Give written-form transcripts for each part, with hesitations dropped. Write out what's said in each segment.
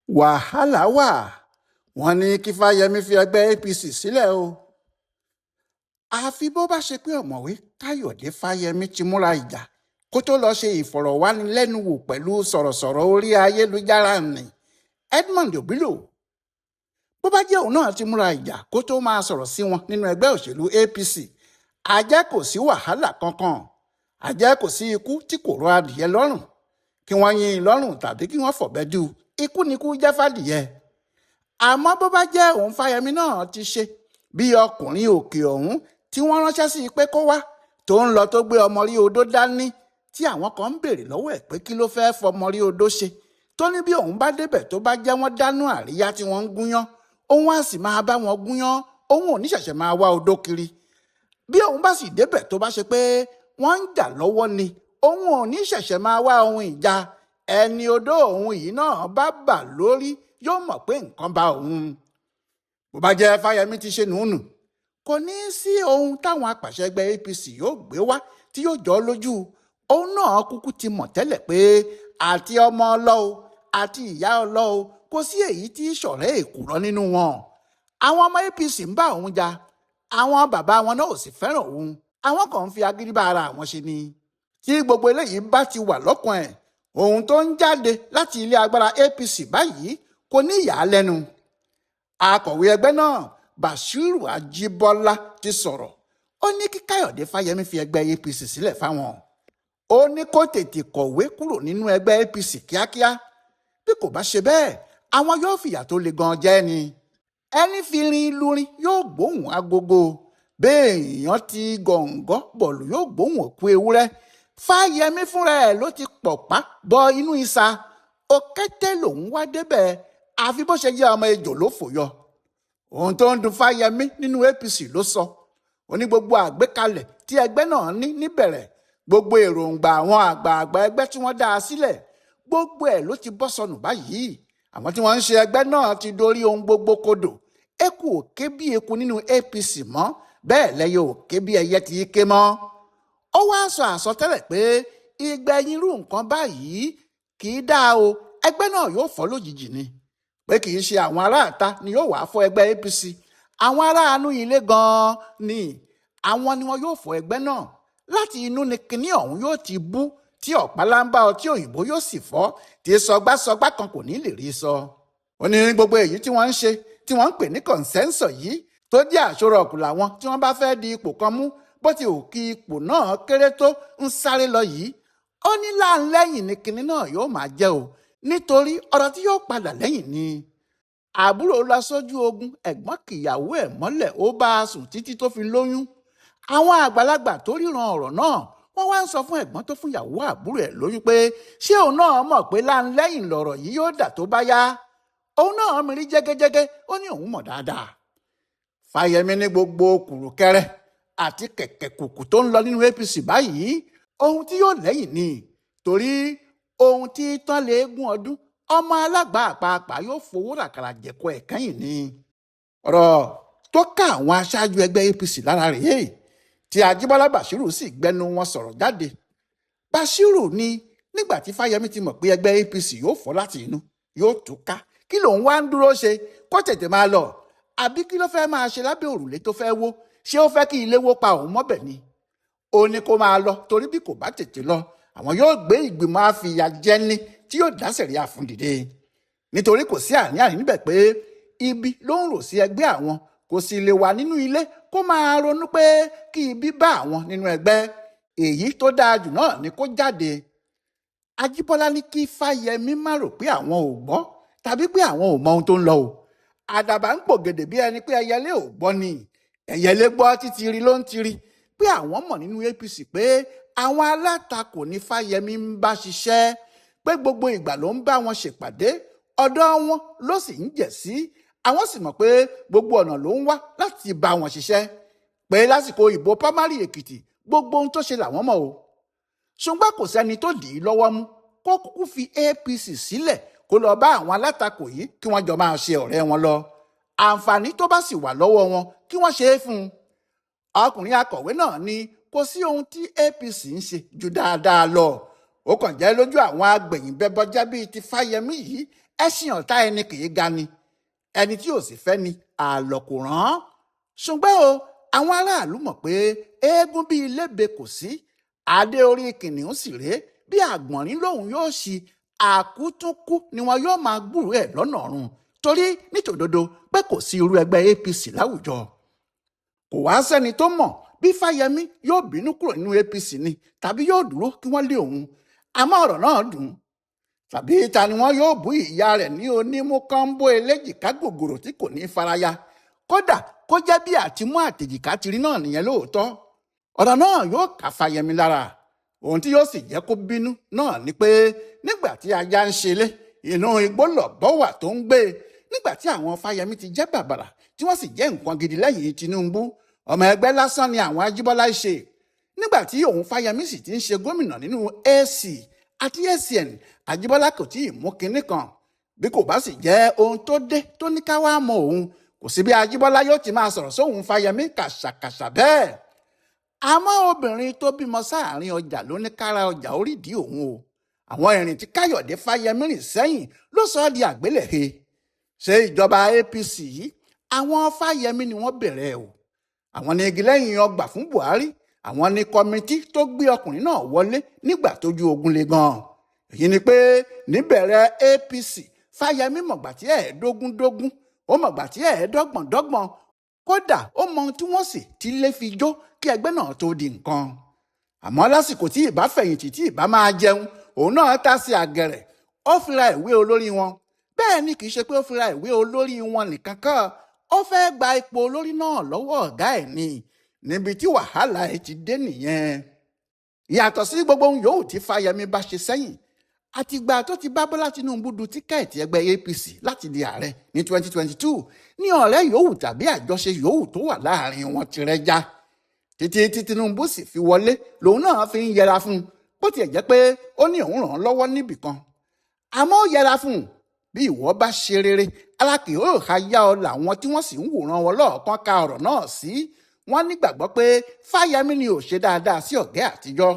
Wàhálà wà, wọ́n ní kí Fáyẹ́mì fi ẹgbẹ́ APC sílẹ̀ o. Àfi bó bá ṣe pé Ọ̀mọ̀wé Káyọ̀dé Fáyẹ́mì ti múra ìjà kó tó lọ́ọ́ ṣe ìfọ̀rọ̀wánilẹ́nuwò pẹ̀lú sọ̀rọ̀sọ̀rọ̀ orí ayélujára ní Edmond Obilo. Bó bá jẹ́ òun náà ti múra ìjà kó tó máa sọ̀rọ̀ sí wọn nínú ẹgbẹ́ òṣèlú APC, àjẹ́ kò sí wàhálà kankan, àjẹ́ kò sí ikú tí kò rọ adìyẹ lọ́rùn, kí wọ́n yín in lọ́rùn tàbí kí wọ́n fọ̀bẹ dù, ikú nikú jẹ́ fàdìyẹ. Àmọ́ bó bá jẹ́ òun Fáyẹ́mì náà ti ṣe bí ọkùnrin òkè ọ̀hún tí wọ́n ránṣẹ́ sí i pé kó wá, tó ń lọ tó gbé ọmọ rí odó dání, tí àwọn kan ń béèrè lọ́wọ́ ẹ̀ pé kí ló fẹ́ẹ́ fọmọ rí odó ṣe, tó ní bí òun bá débẹ̀ tó bá jẹ́ wọ́n dánú àríyá tí wọ́n ń gúnyán, òun á sì máa bá wọn gúnyán, òun ò ní ṣẹ̀ṣẹ̀ máa wá odó kiri. Bí òun bá sì débẹ̀ tó bá ṣe pé wọ́n ń jà lọ́wọ́ ni, òun ò ní ṣẹ̀ṣẹ̀ máa wá ohun ìjà. Ẹni odó òun yìí náà bá bà lórí yóò mọ̀ pé nǹkan bá òun. Bó bá jẹ́ Fáyẹ́mì ti ṣe nùnù, kò ní í sí ohun táwọn apàṣẹ ẹgbẹ́ APC yóò gbé wá tí yóò jọ lójú. Òun náà kúkú ti mọ̀ tẹ́lẹ̀ pé àti ọmọ ọlọ́ọ̀ àti ìyá ọlọ́ọ̀ kò sí èyí tí ṣọ̀rẹ́ èkùrọ́ nínú wọn. Àwọn ọmọ APC ń bá òun jà, àwọn bàbá wọn náà ò sì fẹ́ràn òun, àwọn kan ń fi agídí bá ara àwọn ṣe ni. Tí gbogbo eléyìí bá ti wà lọ́kàn ẹ̀, ohun tó ń jáde láti ilé agbára APC báyìí kò ní ìyà á lẹ́nu. Akọ̀wé ẹgbẹ́ náà Bashiru Ajíbọ́lá ti sọ̀rọ̀. Ó ní kí Káyọ̀dé Fáyẹ́mì fi ẹgbẹ́ APC sílẹ̀ fáwọn. Ó ní kó tètè kọ̀wé kúrò nínú ẹgbẹ́ APC kíákíá. Bí kò bá ṣe bẹ́ẹ̀, àwọn yóò fìyà tó le gan jẹ́ ni. Ẹni fi rin lurin yóò gbóhùn agogo, béèyàn ti gọ̀ǹgọ́ bọ̀lù yóò gbóhùn òkú ewúrẹ́. Fáyẹ́mì fúnra ẹ̀ ló ti pọ̀pá bọ inú ìsà, òkété lòún wá débẹ̀, àfi bó ṣe jẹ́ ọmọ ejò ló fò yọ. Ohun tó ń dun Fáyẹ́mì nínú APC ló sọ. Ó ní gbogbo àgbékalẹ̀ tí ẹgbẹ́ náà ní níbẹ̀rẹ̀, gbogbo èròǹgbà àwọn àgbààgbà ẹgbẹ́ tí wọ́n dá a sílẹ̀, gbogbo ẹ̀ ló ti bọ́ sọnù báyìí. Àwọn tí wọ́n ń ṣe ẹgbẹ́ náà ti dorí ohun gbogbo kodò. Eku ò ké bí eku nínú APC mọ́, bẹ́ẹ̀ lẹ́yẹ ò ké bí ẹyẹ ti ké mọ́. Ó wá sọ àsọtẹ́lẹ̀ pé ìgbẹ̀yìn irú nǹkan báyìí kì í dáa o, ẹgbẹ́ náà yóò fọ́ lójijì ni. Pé kì í ṣe àwọn aráàta ni yóò wá fọ́ ẹgbẹ́ APC, àwọn aráàánú ilé gan-an ni àwọn ni wọn yóò fọ́ ẹgbẹ́ náà. Láti inú ni kinní ọ̀hún yóò ti bú, tí ọ̀páláńbá ọtí òyìnbó yóò sì fọ́, tí sọgbásọgbá kan kò ní lè rí sọ. Ó ní gbogbo èyí tí wọ́n ń ṣe tí wọ́n ń pè ní kọ̀ǹsẹ́ńsọ̀ yìí tó jẹ́ àṣọrọ̀kù làwọn tí wọ́n bá fẹ́ di ipò kan mú, bó ti ò kí ipò náà kéré tó ń sáré lọ yìí. Ó ní láńlẹ́yìn ni kinní náà yóò máa jẹ́ o, nítorí ọ̀rọ̀ tí yóò padà lẹ́yìn ni. Àbúrò lọ sójú ogun, ẹ̀gbọ́n kìyàwó ẹ̀ mọ́lẹ̀, ó bá a sùn títí tó fi lóyún. Àwọn àgbàlagbà tó ríran ọ̀rọ̀ náà wọ́n wá ń sọ fún ẹ̀gbọ́n tó fún ìyàwó àbúrò ẹ̀ lóyún pé ṣé òun náà mọ̀ pé láńlẹ́yìn lọ̀rọ̀ yìí yóò dà tó bá yá. Òun náà mìírí jẹ́gẹ́jẹ́gẹ́, ó ní òun mọ̀ dáadáa. Fáyẹ́mì ní gbogbo kùrùkẹrẹ àti kẹ̀kẹ́ kùkù tó ń lọ nínú APC báyìí, ohun tí yóò lẹ́yìn ni, torí ohun tí tán lè gún ọdún, ọmọ alágbà àpapà yóò fowó ràkàrà jẹ̀kọ ẹ̀ kẹ́yìn ni. Ọ̀rọ̀ tó ká àwọn aṣáájú ẹgbẹ́ APC lára rèé tí Ajíbọ́lá Bashiru sì gbẹnu wọn sọ̀rọ̀ jáde. Bashiru ní nígbà tí Fáyẹ́mì ti mọ̀ pé ẹgbẹ́ APC yóò fọ́ láti inú, yóò túká, kí lòun wá ń dúró ṣe kó tètè máa lọ? Àbí kí ló fẹ́ máa ṣe lábẹ́ òrùlé tó fẹ́ wó? Ṣé ó fẹ́ kí ilé wó pa òun mọ́bẹ̀ ni? Ó ní kó máa lọ, torí bí kò bá tètè lọ, àwọn yóò gbé ìgbìmọ̀ àfìyàjẹni tí yóò dá sẹ̀ríà fún dìde. Nítorí kò sí àní-àní níbẹ̀ pé ibi ló ń rò sí ẹgbẹ́ àwọn, kò sì lè wà nínú ilé kó máa ronú pé kí ibi bá àwọn nínú ẹgbẹ́. Èyí tó dáa jù náà ni kó jáde. Ajíbọ́lá ní kí Fáyẹ́mì má rò pé àwọn ò gbọ́ tàbí pé àwọn ò mọ ohun tó ń lọ o. Àdàbà ń pògèdè bí ẹni pé ẹyẹlé ò gbọ́ ni. Ẹyẹlé gbọ́ títí rí ló ń tiri pé àwọn mọ̀ nínú APC pé àwọn alátakò ní Fáyẹ́mì ń bá ṣiṣẹ́, pé gbogbo ìgbà ló ń bá wọn ṣèpàdé, ọ̀dọ̀ wọn ló sì ń jẹ̀ sí. Àwọn sì mọ̀ pé gbogbo ọ̀nà ló ń wá láti bá wọn ṣiṣẹ́, pé lásìkò ìbò pámárì Èkìtì gbogbo ohun tó ṣe làwọn mọ̀ o. Ṣùgbọ́n kò sẹ́ni tó dì í lọ́wọ́ mú kó kúkú fi APC sílẹ̀ kó lọ bá àwọn alátakò yìí kí wọ́n jọ máa ṣe ọ̀rẹ́ wọn lọ. Àǹfààní tó bá sì wà lọ́wọ́ wọn kí wọ́n ṣe é fún un. Ọkùnrin akọ̀wé náà ní kò sí ohun tí APC ń ṣe ju dáadáa lọ. Ó kàn jẹ́ lójú àwọn agbẹ̀yìnbẹ́bọjá bíi ti Fáyẹmí yìí, ẹṣin ọ̀tá ẹni kì í ga ni, ẹni tí ò sì fẹ́ ni àlọ́ kò rán. Ṣùgbọ́n o, àwọn aráàlú mọ̀ pé eégún bíi lébe kò sí, adé orí kìnìún sì rèé, bí àgbọ̀nrín lòun yóò ṣi àkútúnkú ni wọn yóò máa gbúròó ẹ̀ lọ́nà ọ̀run, torí nítòdodo pé kò sí irú ẹgbẹ́ APC láwùjọ. Kò wá sẹ́ni tó mọ̀ bí Fáyẹmí yóò bínú kúrò nínú APC ni tàbí yóò dúró kí wọ́n lé òun. Àmọ́ ọ̀rọ̀ náà dùn. Tàbí ta ni wọ́n yóò bú ìyá rẹ̀ ní onímú kọ́ńbó eléjìká gògòrò tí kò ní faraya, kódà kó jẹ́ bí àtimú àtèjìká ti rí náà nìyẹn lóòótọ́. Ọ̀rọ̀ náà yóò ká Fáyẹmí lára. Ohun tí yóò sì jẹ́ kó bínú náà ni pé nígbà tí ajá ń ṣelé, inú igbó lọ̀bọ̀ wà tó ń gbé. Nígbà tí àwọn Fáyẹmí ti jẹ́ bàbàrà tí wọ́n sì jẹ́ nǹkan gidi lẹ́yìn Tinubu, ọmọ ẹgbẹ́ lásán ni àwọn Ajíbọ́lá ṣe. Nígbà tí òun Fáyẹmí sì ti ń ṣe gómìnà nínú AC àti ACN, Ajíbọ́lá kò tí ì mú kinní kan. Bí kò bá sì jẹ́ ohun tó dé tó ní ká wá mọ òun, kò sí bí Ajíbọ́lá yóò ti máa sọ̀rọ̀ sóhun Fáyẹmí kàṣàkàṣà bẹ́ẹ̀. Àmọ́ obìnrin tó bímọ sáàrin ọjà ló ní kára ọjà orídìí òun o. Àwọn ìrìn tí Káyọ̀dé Fáyẹmí rìn sẹ́yìn ló sọ ọ́ di àgbélẹ̀he. Ṣé ìjọba APC yìí, àwọn Fáyẹmí ni wọ́n bẹ̀rẹ̀ o. Àwọn ní igi lẹ́yìn ọgbà fún Buhari, àwọn ní kọ́mítì tó gbé ọkùnrin náà wọlé nígbà tójú ogun le gan. Èyí ni pé níbẹ̀rẹ̀ APC, Fáyẹmí mọ̀gbà tí ẹ̀ẹ́dógúndógún, ó mọ̀gbà tí ẹ̀ẹ́dọ́gbọ̀ndọ́gbọ̀n, kódà ó mọ ohun tí wọ́n sì ti lé fi jó kí ẹgbẹ́ náà tó di nǹkan. Àmọ́ lásìkò tí ìbá fẹ̀yìntì tí ìbá máa jẹun, òun náà ta sí àgẹ̀rẹ̀, ó fira ìwé olórí wọn. Bẹ́ẹ̀ ni kì í ṣe pé ó fira ìwé olórí wọn nìkan kan, ó fẹ́ gba ipò olórí náà lọ́wọ́ ọ̀gá ẹ̀ ni. Níbi tí wàhálà ẹ̀ ti dé nìyẹn. Yàtọ̀ sí gbogbo ohun yòówù tí Fáyẹmí bá ṣe sẹ́yìn, àtìgbà tó ti bá Bọ́lá Tinubu du tíkẹ́ẹ̀tì ẹgbẹ́ APC láti di ààrẹ ní 2022 ní ọ̀rẹ́ yòówù tàbí àjọṣe yòówù tó wà láàrin wọn ti rẹ́já. Títí tí Tinubu sì fi wọlé, lòun náà fi ń yẹra fún un, bó tiẹ̀ jẹ́ pé ó ní òun ràn án lọ́wọ́ níbìkan. Àmọ́ ó yẹra fún un. Bí ìwọ bá ṣe rere, alákì ó ha yá ọ làwọn tí wọ́n sì ń wòran wọn lọ́ọ̀kan ka ọ̀rọ̀ náà sí. Wọ́n nígbàgbọ́ pé Fáyẹmí ni ò ṣe dáadáa sí ọ̀gá àtijọ́.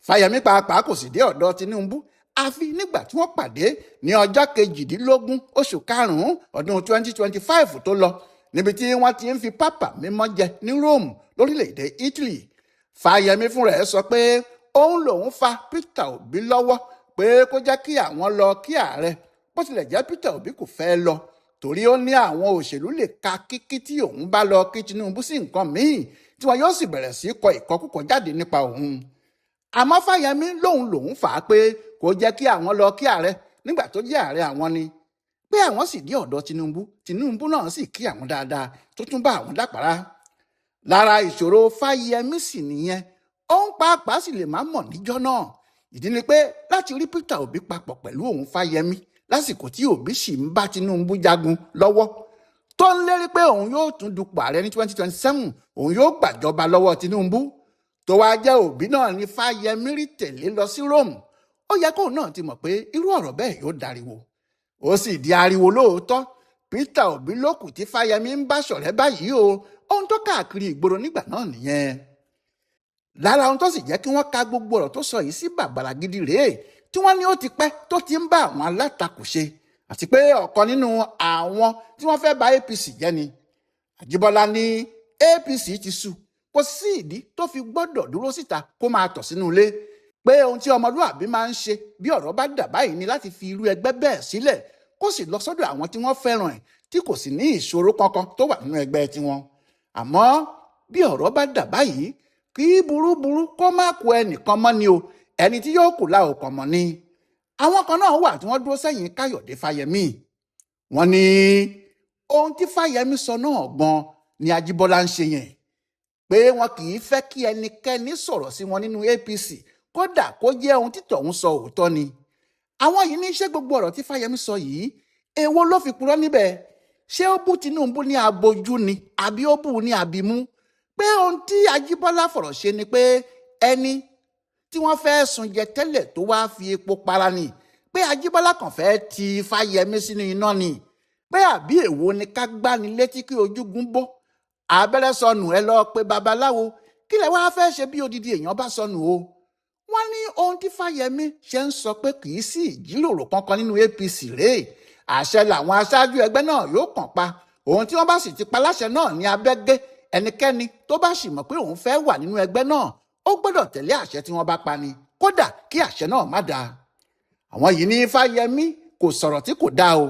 Fáyẹmí pàápàá kò sì dé ọ̀dọ̀ Tinubu àfi nígbà tí wọ́n pàdé ní ọjọ́ 18 oṣù karùn-ún ọdún 2025 tó lọ, níbi tí wọ́n ti ń fi pápá mímọ́ jẹ ní Rome lórílẹ̀‐èdè Italy. Fáyẹmí fúnra ẹ̀ sọ pé òun lòun fa Peter Obi lọ́wọ́ pé kó jẹ́ kí àwọn lọ kí ààrẹ, bó tilẹ̀ jẹ́ Peter Obi kò fẹ́ lọ torí ó ní àwọn òṣèlú lè ka kíkí tí òun bá lọ kí Tinubu sí nǹkan míì tí wọn yóò sì bẹ̀rẹ̀ sí kọ ìkọkúkọ jáde nípa òun. Àmọ́ Fáyẹmí lòun lòun fà á pé kó jẹ́ kí àwọn lọ kí ààrẹ nígbà tó jẹ́ ààrẹ àwọn ni, pé àwọn sì dé ọ̀dọ̀ Tinubu, Tinubu náà sì kí àwọn dáadáa tó tún bá àwọn dápàrá. Lára ìṣòro Fáyẹmí sì nìyẹn, òun pàápàá sì lè má mọ̀ níjọ́ náà. Ìdí ni pé láti rí Peter Obi papọ̀ pẹ̀lú òun Fáyẹmí lásìkò tí Obi sì ń bá Tinubu jagun lọ́wọ́ tó ń lérí pé òun yóò tún dupò ààrẹ ní 2027, òun yóò gbàjọba lọ́wọ́ Tinubu, tó wáá jẹ́ Obi náà ní Fáyẹmí rí tẹ̀lé lọ sí Rome. Ó yẹ kóun náà ti mọ̀ pé irú ọ̀rọ̀ bẹ́ẹ̀ yóò dariwo. Ó sì di ariwo lóòótọ́. Peter Obi ló kù tí Fáyẹmí ń bá ṣọ̀rẹ́ báyìí o, ohun tó káàkiri ìgboro nígbà náà nìyẹn. Lára ohun tó sì jẹ́ kí wọ́n ka gbogbo ọ̀rọ̀ tó sọ yìí sí bàbàrà gidi rèé tí wọ́n ní ó ti pẹ́ tó ti ń bá àwọn alátakò ṣe, àti pé ọ̀kan nínú àwọn tí wọ́n fẹ́ bà APC jẹ́ ni. Àjíbọ́lá ní APC ti sú, kò sí ìdí tó fi gbọ́dọ̀ dúró síta kó máa tọ̀ sínú ilé, pé ohun tí ọmọlúàbí máa ń ṣe bí ọ̀rọ̀ bá dà báyìí ni láti fi irú ẹgbẹ́ bẹ́ẹ̀ sílẹ̀ kó sì lọ sọ́dọ̀ àwọn tí wọ́n fẹ́ràn ẹ̀ tí kò sì ní ìṣòro kankan tó wà nínú ẹgbẹ́ tiwọn. Àmọ́ bí ọ̀rọ̀ bá dà báyìí, kí burúburú kó má kó ẹnìkan mọ́ ni o, ẹni tí yóò kù la ò kàn mọ́ ni. Àwọn kan náà wà tí wọ́n dúró sẹ́yìn Káyọ̀dé Fáyẹmí. Wọ́n ní ohun tí Fáyẹmí sọ náà gan ni Ajíbọ́lá ń ṣe yẹn, pé wọn kì í fẹ́ kí ẹnikẹ́ni sọ̀rọ̀ sí wọn nínú APC, kódà kó jẹ́ ohun tí tọ̀hún sọ òótọ́ ni. Àwọn yìí ní ṣé gbogbo ọ̀rọ̀ tí Fáyẹmí sọ yìí, èwo ló fi purọ́ níbẹ̀? Ṣé ó bú Tinubu ní abojú ni àbí ó bú ní abimú? Pé ohun tí Ajíbọ́lá fọ̀rọ̀ ṣe ni pé ẹni tí wọ́n fẹ́ sun jẹ tẹ́lẹ̀ tó wáá fi epo para ni, pé Ajíbọ́lá kàn fẹ́ ti Fáyẹmí sínú iná ni, pé àbí èwo ni ká gbani létí kí ojúgun bó abẹ́rẹ́ sọnù, ẹ lọ pé babaláwo, kí lẹ wáá fẹ́ ṣe bí odidi èèyàn bá sọnù o. Wọ́n ní ohun tí Fáyẹmí ṣe ń sọ pé kì í sí ìjíròrò kankan nínú APC rèé. Àṣẹ làwọn aṣáájú ẹgbẹ́ náà yóò kàn pa. Ohun tí wọ́n bá sì ti pa láṣẹ náà ní abẹ́gẹ́. Ẹnikẹ́ni tó bá sì mọ̀ pé òun fẹ́ wà nínú ẹgbẹ́ náà, ó gbọ́dọ̀ tẹ̀lé àṣẹ tí wọ́n bá pa ni, kódà kí àṣẹ náà má dáa. Àwọn yìí ní Fáyẹmí kò sọ̀rọ̀ tí kò dáa o,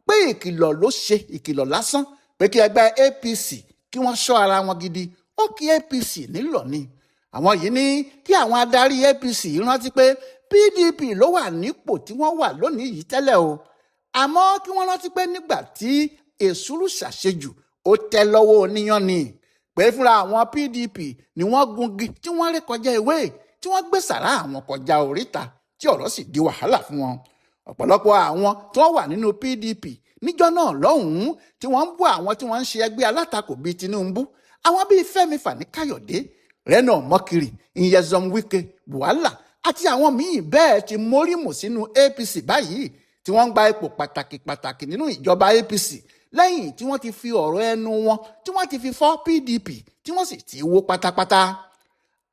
pé ìkìlọ̀ ló ṣe, ìkìlọ̀ lásán, pé kí ẹgbẹ́ APC kí wọ́n ṣọ́ ara wọn gidi. Ó kí APC nílọ̀ ni. Àwọn yìí ní kí àwọn adarí APC rántí pé PDP ló wà nípò tí wọ́n wà lónìí yìí tẹ́lẹ̀ o, àmọ́ kí wọ́n rántí pé nígbà tí èsúrú ṣàṣejù, ó tẹ́ lọ́wọ́ oníyàn ni, pé fúnra àwọn PDP ni wọ́n gungi tí wọ́n ré kọjá ewé, tí wọ́n gbé sàrá àwọn kọjá oríta, tí ọ̀rọ̀ sì di wàhálà fún wọn. Ọ̀pọ̀lọpọ̀ àwọn tí wọ́n wà nínú PDP níjọ́ náà lọ́hùn-ún tí wọ́n ń bú àwọn tí wọ́n ń ṣe ẹgbẹ́ alátakò bíi Tinubu, àwọn bíi Fẹ́mi Fani-Káyọ̀dé, Reno Mọ́kìrì, Nyesom Wike, Buhala àti àwọn míì bẹ́ẹ̀ ti mórímù sínú APC báyìí, tí wọ́n ń gba ipò pàtàkì pàtàkì nínú ìjọba APC, lẹ́yìn tí wọ́n ti fi ọ̀rọ̀ ẹnu wọn tí wọ́n ti fi fọ́ PDP, tí wọ́n sì ti wó pátápátá.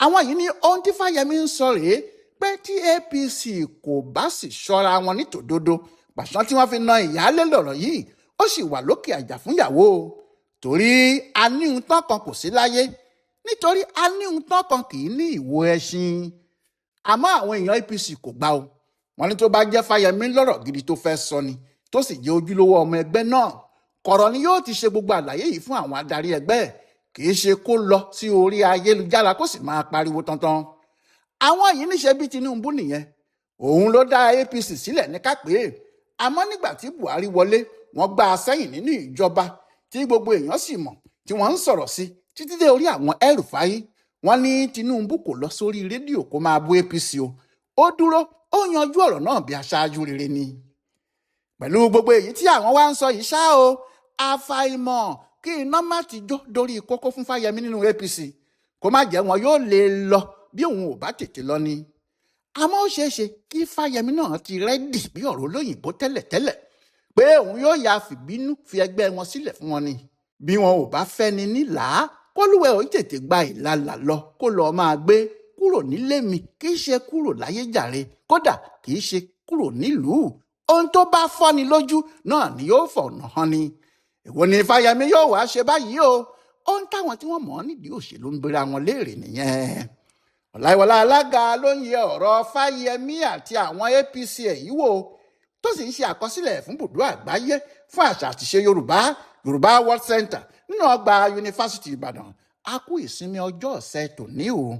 Àwọn yìí ní ohun tí Fáyẹmí ń sọ rèé, pé tí APC kò bá sì ṣọ́ra wọn ní tòdodo, pàṣán tí wọ́n fi na ìyáálé lọ̀rọ̀ yìí, ó sì wà lókè àjà fúnyàwó, torí aníhun tán kan kò sí láyé, nítorí aníhun tán kan kì í ní ìwo ẹṣin. Àmọ́ àwọn èèyàn APC kò gbà o. Wọ́n ní tó bá jẹ́ Fáyẹmí lọ́rọ̀ gidi tó fẹ́ sọ ni, tó sì jẹ́ ojúlówó ọmọ ẹgbẹ́ náà, kọ̀rọ̀ ni yóò ti ṣe gbogbo àlàyé yìí fún àwọn adarí ẹgbẹ́, kì í ṣe kó lọ sí orí ayélujára kó sì máa pariwo tantan. Àwọn yìí níṣe bí Tinubu nìyẹn, òun ló dá APC sílẹ̀ ní kápẹ́. Àmọ́ nígbà tí Buhari wọlé, wọ́n gbá a sẹ́yìn nínú ìjọba, tí gbogbo èèyàn sì mọ̀, tí wọ́n ń sọ̀rọ̀ sí títí dé orí àwọn El-Rufai. Wọ́n ní Tinubu kò lọ sórí rédíò kó máa bú APC o, ó dúró, ó yanjú ọ̀rọ̀ náà bí aṣáájú rere ni. Pẹ̀lú gbogbo èyí tí àwọn wá ń sọ yìí ṣá o, àfàìmọ̀ kí iná má ti jó dórí kókó fún Fáyẹmí nínú APC, kó má jẹ́ wọn yóò lè lọ bí òun ò bá tètè lọ ni. Àmọ́ ó ṣeé ṣe kí Fáyẹmí náà ti rẹ́dì bí ọ̀rọ̀ olóyìnbó tẹ́lẹ̀tẹ́lẹ̀, pé òun yóò ya fìbínú fi ẹgbẹ́ wọn sílẹ̀ fún wọn ni. Bí wọn ò bá fẹ́ni nílàá, kólúwẹ̀ ò tètè gba ìlàlà lọ, kó lọ́ọ́ máa gbé kúrò nílé mi. Kì í ṣe kúrò láyé jàre, kódà kì í ṣe kúrò nílùú. Ohun tó bá fọ́ni lójú náà ni yóò fọ̀nà hàn ni. Èwo ni Fáyẹmí yóò wá ṣe báyìí o? Ohun táwọn tí wọ́n mọ̀ ọ́ nídìí òṣèlú ń bera wọn léèrè nìyẹn. Ọláìwọlá Alága ló ń yẹ ọ̀rọ̀ Fáyẹmí àti àwọn APC èyí wò, tó sì ń ṣe àkọsílẹ̀ fún bùdó àgbáyé fún àṣà àtìṣe Yorùbá, Yorùbá World Center, nínú ọgbà Yunifásitì Ìbàdàn. A kú ìsinmi ọjọ́ ọ̀sẹ̀ tòní o.